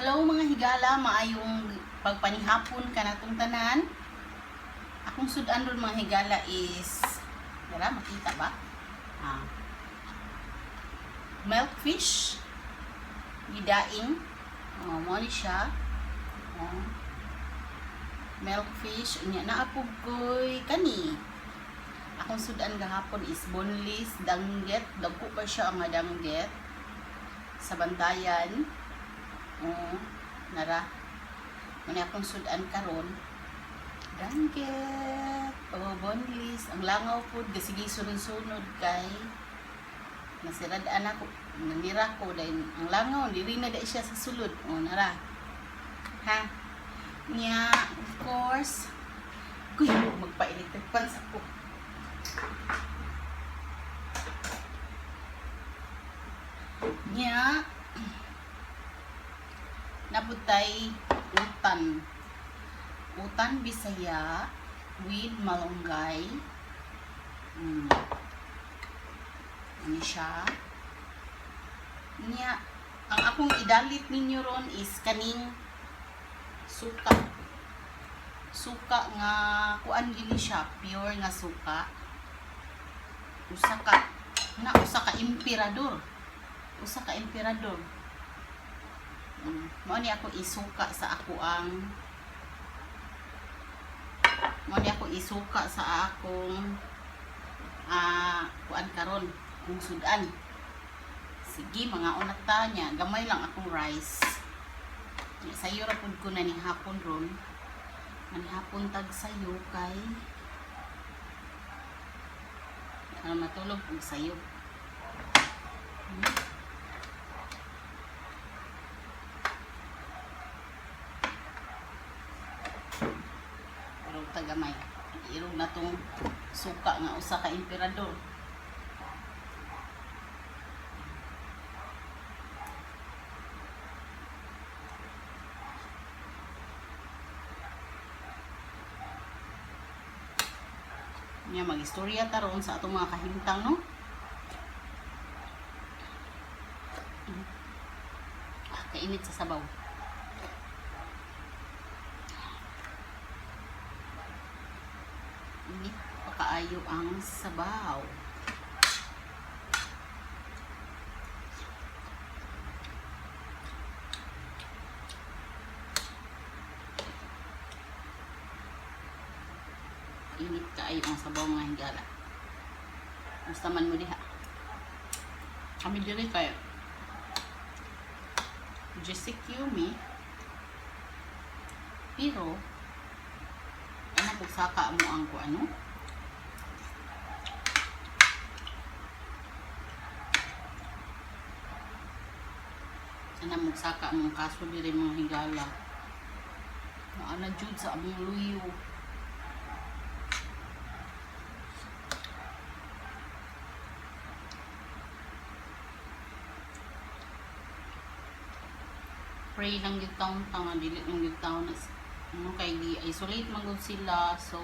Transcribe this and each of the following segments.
Hello, mga higala, maayong pagpanihapon kanatong tanan. Akong sudan ron, mga higala, is wala makita ba? Ah. Milkfish gidaing. Oh, mo ni siya. Oh. Milkfish unya naapog ko'y kani. Akong sudan gahapon is boneless danggit, dagko pa siya nga danggit sa Bantayan. Oh, nara. Muna akong sudan karon. Danggit. Oh, boneless. Ang langaw pud gasigi sunod-sunod kay nasirad-an ako. Nanira ko dahil ang langaw diri na dai siya sa sulod. Oh, nara. Ha. Nya, of course. Kuy, magpa-electric pan sa ko. Nya, naputay utan. Utan Bisaya with malunggay. Ano siya? Nya, ang akong idalit ninyo ron is kaning suka. Suka nga kuan gini siya, pure nga suka. Usa ka na usa ka emperador. Usa ka emperador. Mao ni ako isuka sa ako ang mao ni ako isuka sa akong kuan karon kung sudan. Sige, mga unata niya, gamay lang akong rice. Sayo ra pud ko na ni hapon ron. Manihapon tag sayo kay ano matulog og sayo. Irog ta gamay. Irog na tong suka nga usa ka emperador. Nya magistorya ta ron sa atong mga kahimtang, no? Ah, kainit sa sabaw. Init pa kaayo ang sabaw. Init kaayo ang sabaw, mga higala. Basta man mo diha. Kami diri kay GCQ mi. Pero ano kung saka mo ang ko ano? Ana mo saka mong kaso diri, mga higala. Maana jud sa among luyo. Pray lang gyud taon ta nga dili lang gyud taon na ano kay gi-isolate man gud sila, so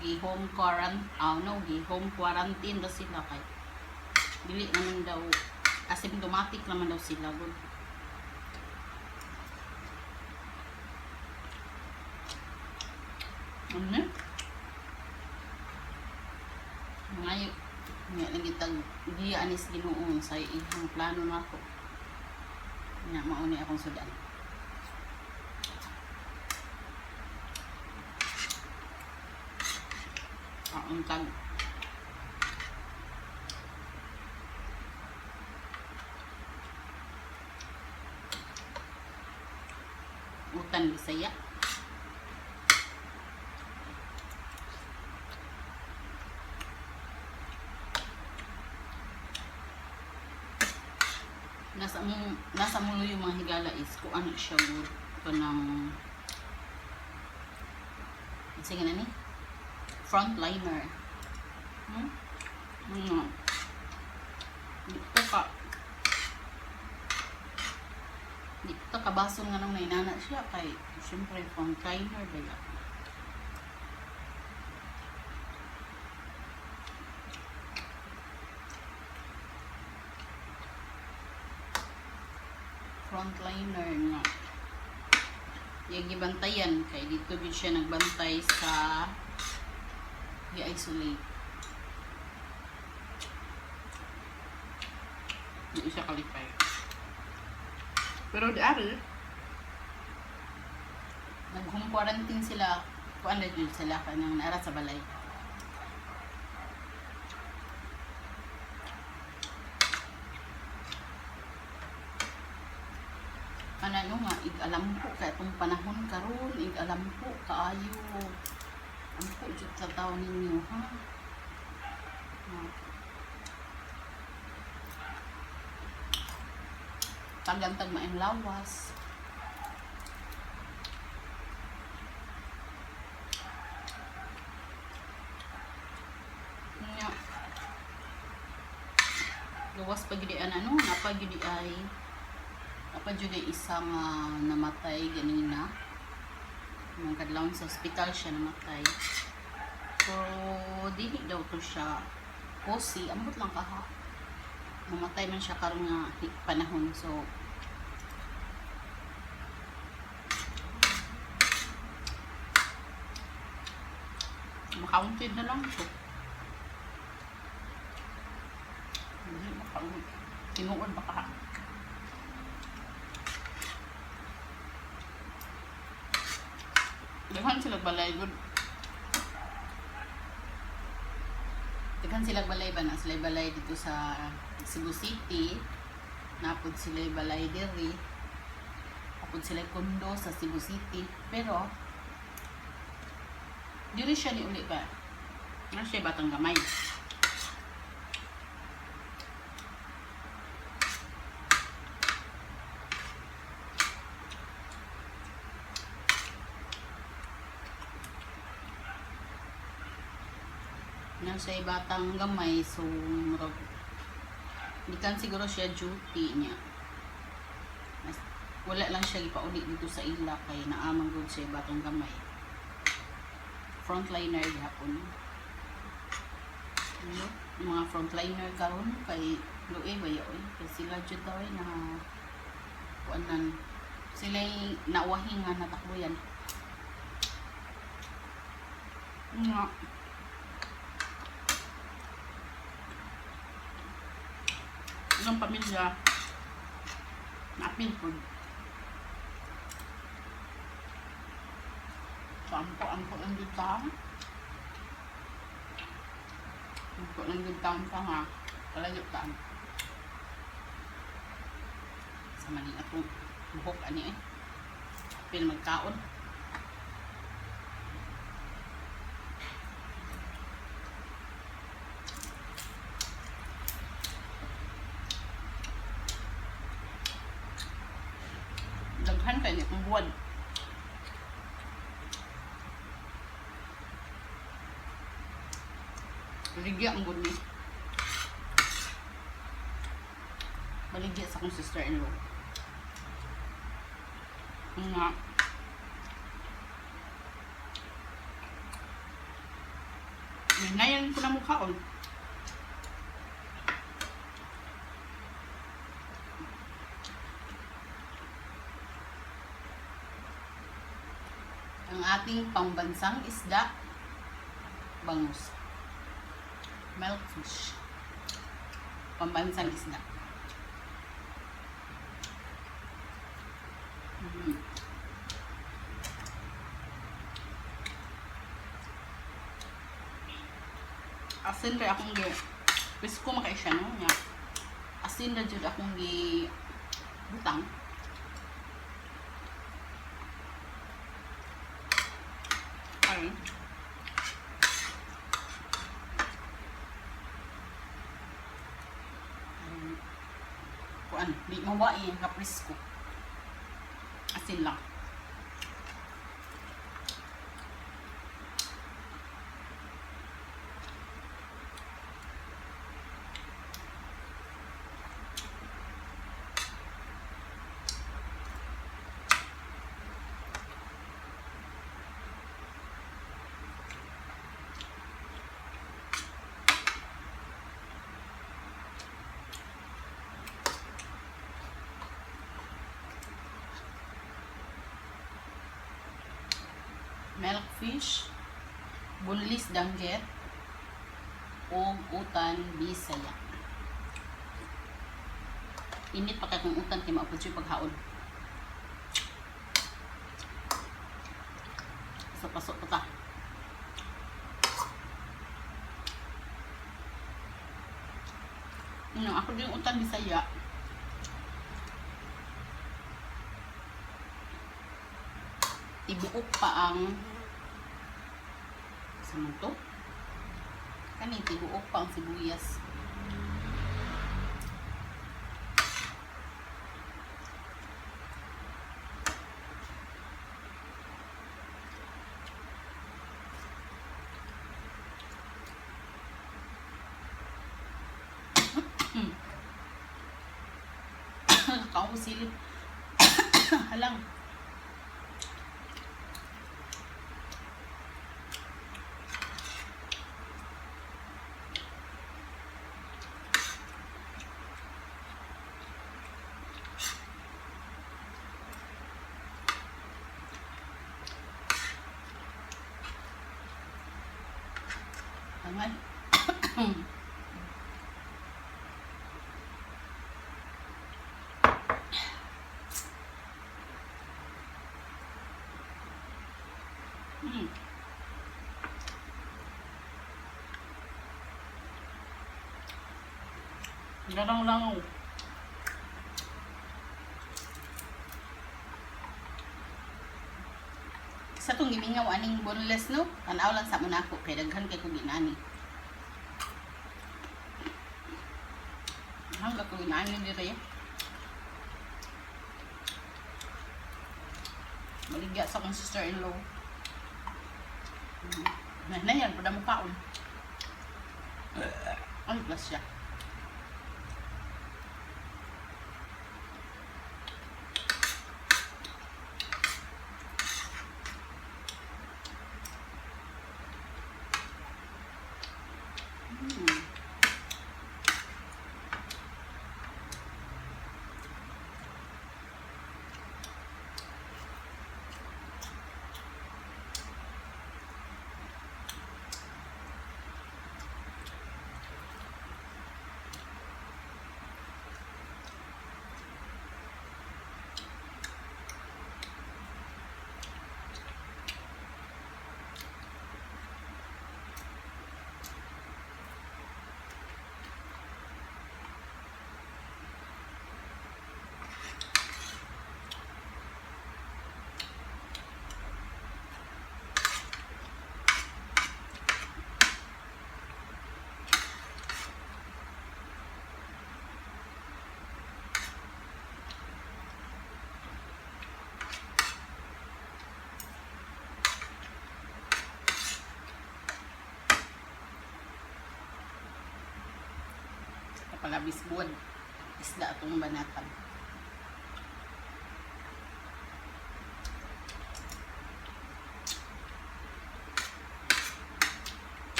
gi home quarantine, ah, no, gi home quarantine ba sila kay dili naman daw, asymptomatic naman daw sila gud. Ano ngayo nga lang gitag giya anis Ginoo sa iyang plano nako nga mao ni akong sudan. Ang tag utan Bisaya. Nasa mong yung mga higala is kung ano siya good kanang, sige na ni frontliner. Di ka di ta kabason nga nang nainana siya kay syempre frontliner ba yan. Frontliner nga. Iyang gibantayan kay dito gyud siya nagbantay sa gi-isolate. Di siya kalipay. Pero di ari, Nag-home quarantine sila, kuan na jud sila kanang naara sa balay. Ano no nga, ig-alam ko kay itong panahon karon, ig-alam ko kaayo. Ampo jud sa taon ninyo, ha? Ha. Tagantag maayong lawas. Nya. Gawas pa gyud ay ano, napa gyud ay napa gyud ay isang namatay ganina. Nang kadlawon sa ospital siya namatay. Pero dili daw to siya kosi, ambot lang kaha. Namatay man siya karon nga panahon, so makaunted na lang ito. Hindi makaunted. Tinuod ba ka? Daghan sila balay gud. Daghan sila balay ba na sila balay dito sa Cebu City. Napod sila balay diri. Napod sila kondo sa Cebu City. Pero diri siya ni uli ba? Na siya batang gamay. Na siya batang gamay, so murag gikan siguro siya duty niya. Mas, wala lang siya gipauli dito sa ila kay naamang gud siya batang gamay. Frontliner gihapon. Ano? Yung mga frontliner karon kay luoy ba yoy kay sila jud daw ay na kuanan sila nauwahi nga natakboyan. Nga. Ilang pamilya naapil po. So, ampo-ampo lang dito ha. Ampo lang dito pa ha. Palayo ta. Sa mali atong buhok ani eh. Apil magkaon. Daghan kayo niya kung buwan. Ligya ang gud ni. Baligya sa akong sister-in-law. Nga. Hinayan ko na mukha on. Ang ating pambansang isda, bangus. Milkfish. Pambansang isda. Asin ra akong gi. Wisko makae siya no nga. Asin ra jud akong gi butang. Ay. Kuan, di mawai ang kaprisko. Asin lang. Milkfish, boneless danggit, ug utan Bisaya. Init pa kay kung utan kay maupod siya paghaon. So pasok pa ta. Ano, ako din utan Bisaya. Tibuok pa ang sa man to? Kani tibuok pa ang sibuyas. Kao silip. Halang. Hangal. Garang langaw. Sa tong gimingaw aning boneless no, tan-aw lang sa mo nako kay daghan kay kog inani. Hangga ko inani dire. Maligya sa akong sister-in-law. Na yan, pada mo kaon. Ay, plus siya. Kapalabis buwan. Isda atong banatan.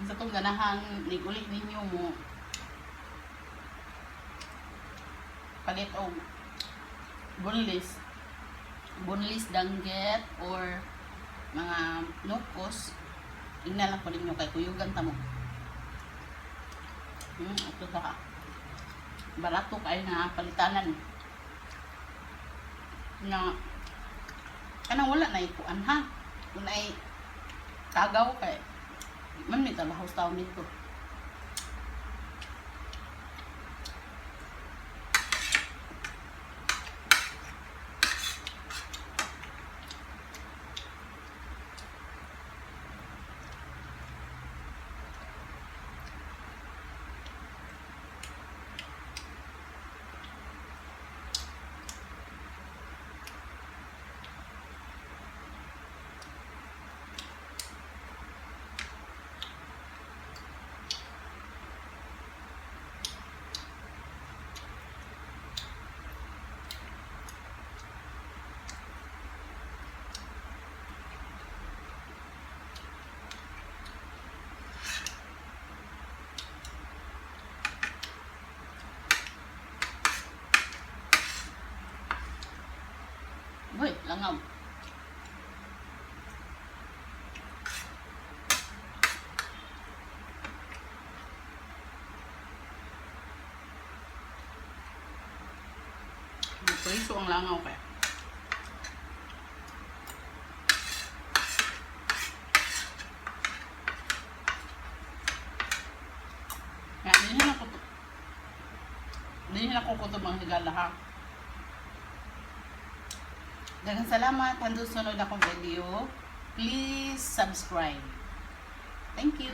Sa itong ganahan, nigulit ninyo mo palit og boneless boneless danggit or mga nukos, ingna lang ko ninyo kay kuyugan ta mo. Ito sa barato kay na palitanan na kanang wala na ikuan ha, kung ay tagaw kay di man may trabaho sa taon nito. Priso ang langaw kaya. Nga, di na ako kutob ang higala ha. Daghang salamat. Hanggang sunod akong video. Please subscribe. Thank you.